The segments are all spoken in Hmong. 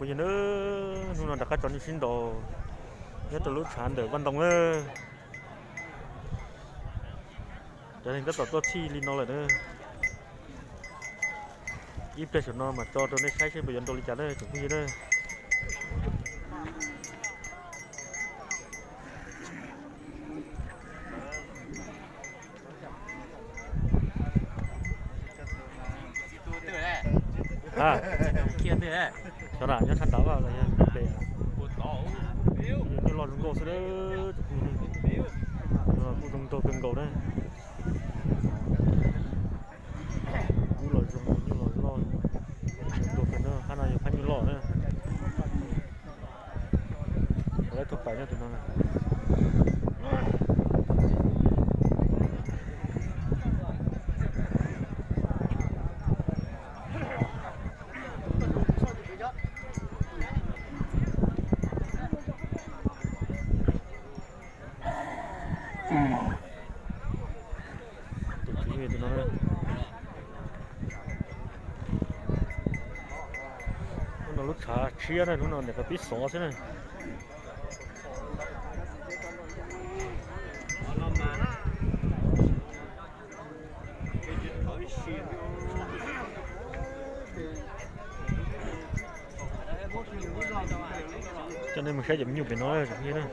Kuv yog na, hnub no rov qab tso nej sib ntaus nyob rau lub tshav ntawm Vaj Ntoo na. Cov neeg tab tom tuaj txhij li no lawm na. Ib pliag saum no mas tso rau nej saib seb puas yuav nrau li cas na tsoom phooj ywg na. Xyov na nyob sab nraud los yog pem. Nyuj loj zoo nkauj xwb, kuj zoo nraug kawg nkaus na. Kub los zoo, nyuj los loj, zoo nkauj kawg na. Phab no yog phab nyuj loj na. Lawv tuaj pais nyob tus no. Tus tswv yog tus no. Hnub no lub tshav tshiab na, hnub no niam qhuav pib xov xwb na. Coj nej mus saib cov me nyuj pem no na.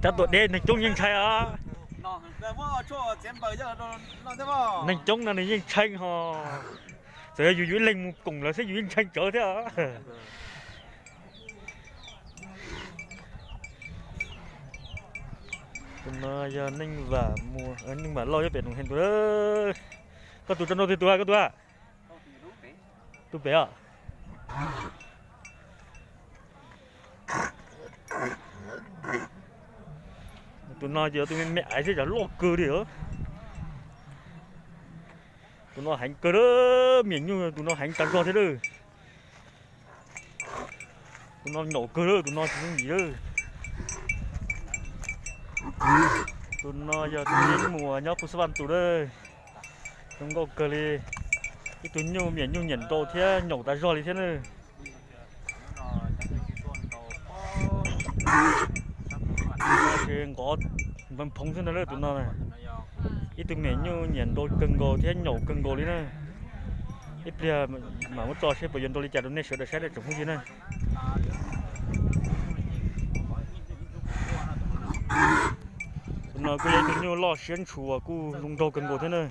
Tab tom deb neeg coob yeej ntshai os. Neeg coob no nws yeej ntshai ho. Txawm yog yus yus ib leeg mus koom lawv xwb yus yeej ntshai tsawv thiab os. Tus no yog Neej Vam, Neej Vam Lauj nyob pem Noom Hees tus. Koj tus tso nrau twg tus, koj tus? Tus pem os. Tus no ces tus me me aiv xwb, loj kawg li os. Tus no heev kawg, me nyuj tus no heev tas zog thiab lawm. Tus no nyaum kawg lawm, tus no tsis yooj yim lawm. Tus no yog tus yeej mus nyob Phu Xab Vaj tus lawm. Zoo nkauj kawg li. Ib tug nyuj, me nyuj nyiam nrau thiab nyaum tas zog li thiab na. Nqov phoov xwb ntag lawm tus no. Ib tug me nyuj nyiam nrau kawg nkaus thiab nyaum kawg nkaus li na. Ib pliag mam muab tso seb puas yuav nrau li cas rau nej sawv daws saib na tsoom phooj ywg na. Tus no kuj yog ib tug nyuj loj siab ntshua kuj zoo nraug kawg nkaus thiab na.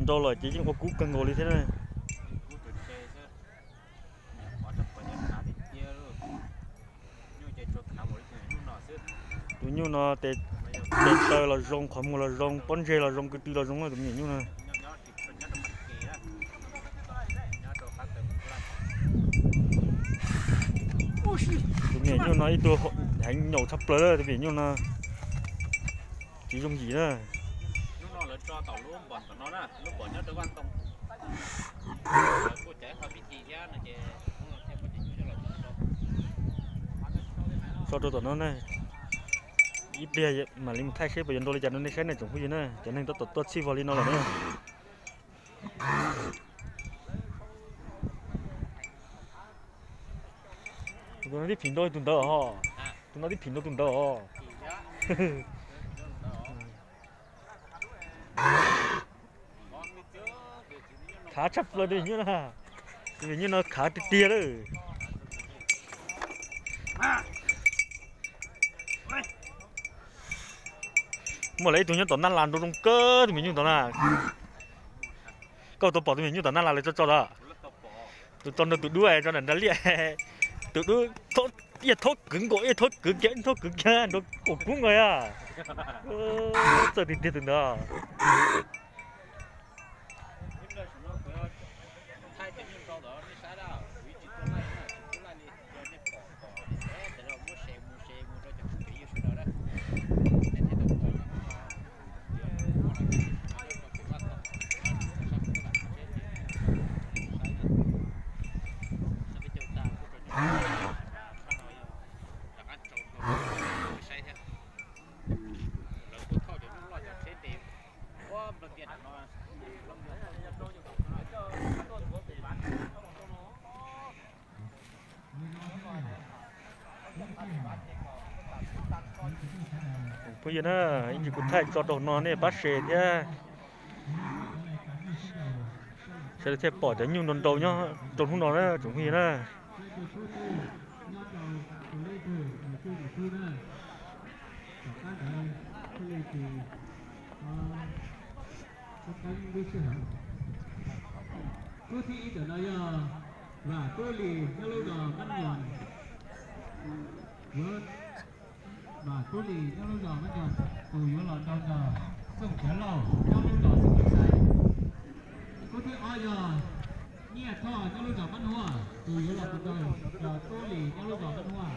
Nrau lawm ces yeej ua kub kawg nkaus li thiab na. Tus nyuj no tes, tes taw los zoo, qhov muag los zoo, pob ntseg los zoo, ko tw los zoo, tus me nyuam nyuj no. Tus me nyuam nyuj no ib tug heev nyaum tshaj plaws, tus me nyuam nyuj no tsis yooj yim na. Tso rau tom no na, ib pliag mam li mus thaij seb puas yuav nrau li cas rau nej saib na tsoom phooj ywg na. Cov neeg tab tom tuaj txhij vog li no lawm na. Tus no tib phim nrau tus ntawd os. Tus no tib phim nrau tus ntawd os. Khav tshaj plaws tus nyuj na. Tus me nyuj no khav tiag tiag lawm. Muaj lawv ib tug nyob tom naj las nrau zoo kawg tus me nyuj ntawd na. Koj tau pom tus me nyuj tom naj las lawv tso tso tod? Tus tso nrau tus dub tso nram nra liaj. Tus dub ib thaub kwv nkaus ib thaub kwv kiag ib thaub kwv kiag nrau kaum kub nkaus. Txawj tiag tiag tus ntawd. Phooj ywg na, ib ntsis kuv thaij tso rau no nej pab share thiab, sawv daws thiaj pom cov nyuj nrau nrau nyob rau hnub no na tsoom phooj ywg na. Kub thib ib ntawm no yog Vam Tub Lis nyob lub zos Mab Nyuam. Vam Tub Lis nyob lub zos Mab Nyuam, tus yuav los nrau ntawm Txooj Cawv Lauj nyob lub zos Xeev Laus Xais. Kub thib ob yog Nyiaj Thoj nyob lub zos Mab Nuaj, tus yuav los nrau ntawm Tub Lis nyob lub zos Mab Nuaj.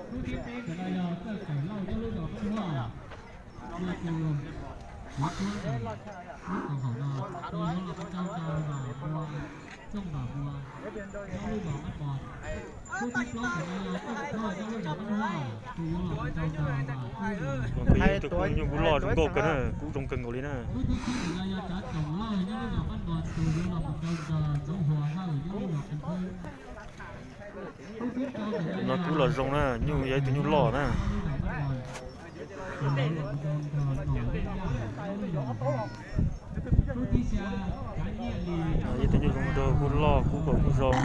Kub thib peb ntawm no yog Txawj Cawv Lauj nyob lub zos Mab Nuaj, yog tus yuav tuab ntawm lub koom haum no, tus yuav los nrau ntawm Vam Muas, Txooj Vam Muas nyob lub zos Mab Pos. Kub thib plaub ntawm no yog Txooj Thoj nyob lub zos Mab Nuaj, tus yuav los nrau ntawm Vam Tub Lis. Tus kub nyuj kub loj zoo nkauj kawg na, kub zoo kawg nkaus li na. Kub thib tsib ntawm no yog Tsav Toom Lauj nyob lub zos Mab Nuaj, tus yuav los nrau ntawm Ntxoov Huas Hawj nyob lub zos Phoos Khawb. Tus no kub los zoo na, nyuj yog ib tug nyuj loj na. Yog ib tug nyuj zoo nkauj, kub loj kub kaus kub zoo.